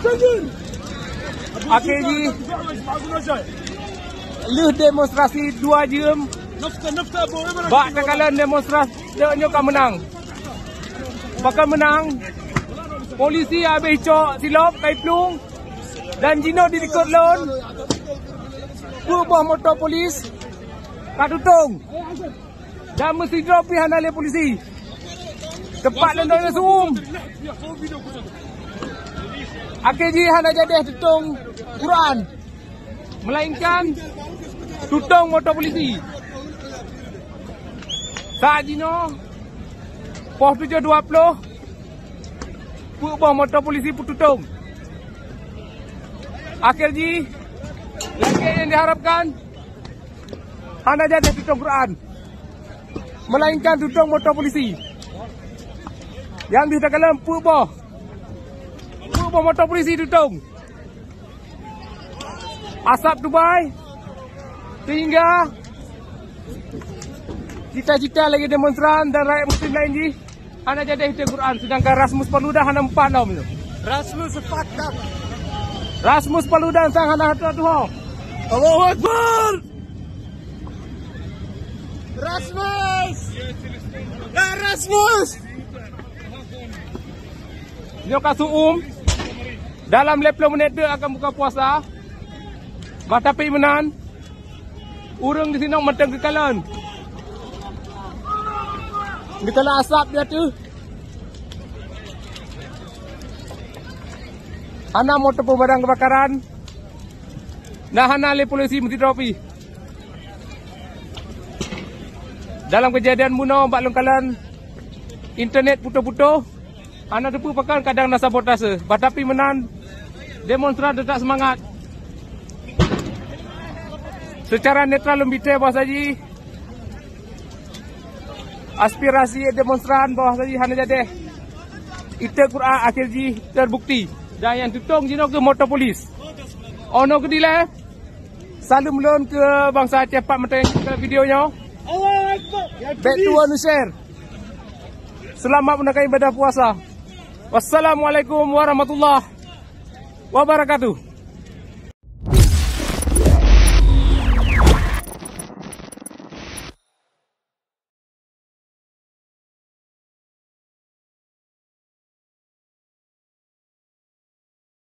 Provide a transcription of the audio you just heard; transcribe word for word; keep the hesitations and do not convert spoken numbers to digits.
Akhé jih, lheueh demonstrasi dua jeuem, bak takalon demonstrasi nyoe ka meunang. Pakon meunang, polisi habéh cok silop kai plueng dan jinoe di likot lôn, peuet boh moto polis ka tutong. Dan meusidroe pih hana lé polisi. Teumpat lôn dong su-uem. Akhé jih hana jadeh tutong Quran, melainkan tutong moto polisi. Saat jinoe, poh tujoh dua ploh, peuet boh moto polisi peututong. Akhé jih, lagée nyang diharapkan, hana jadeh tutong Quran, melainkan tutong moto polisi. Nyang deuh takalon peuet boh, peuet boh moto polisi tutong. Asap tubai, sehingga cita-cita lagée demonstran dan rakyat muslim laén jih hana jadeh tutong Quran, sedangkan Rasmus Paludan hana meupat lom nyoe. Rasmus sepakat. Rasmus Paludan sang hana tuho-tuho. Allahu Akbar! Rasmus! Ya Rasmus! Nyoe ka su-uem. Dalam lhée ploh menit teuk akan buka puasa. Bah tapi meunan, ureuëng di sinoe mantong geukalon. Geukalon asap di ateueh. Hana moto pemadam kebakaran. Nah, hana lé polisi meusidroe pih. Dalam kejadian bunoe bak lôn kalon, internet putoh-putoh, hana teupeu pakon kadang na sabotase. Bah tapi meunan, demonstran teutap seumangat. Seucara netral lôn bitée bahwa saji aspirasi demonstran bahwa saji hana jadeh. Itu Quran akhir jih terbukti. Dan nyang tutong jinoe keu moto polis. Ono keudilai, saleuem lôn keu bansa Aceh pat mantong nyang video nyoe. Bèk tuwoe neu-share. Seulamat meununaikan ibadah puasa. Wassalamualaikum warahmatullahi wabarakatuh.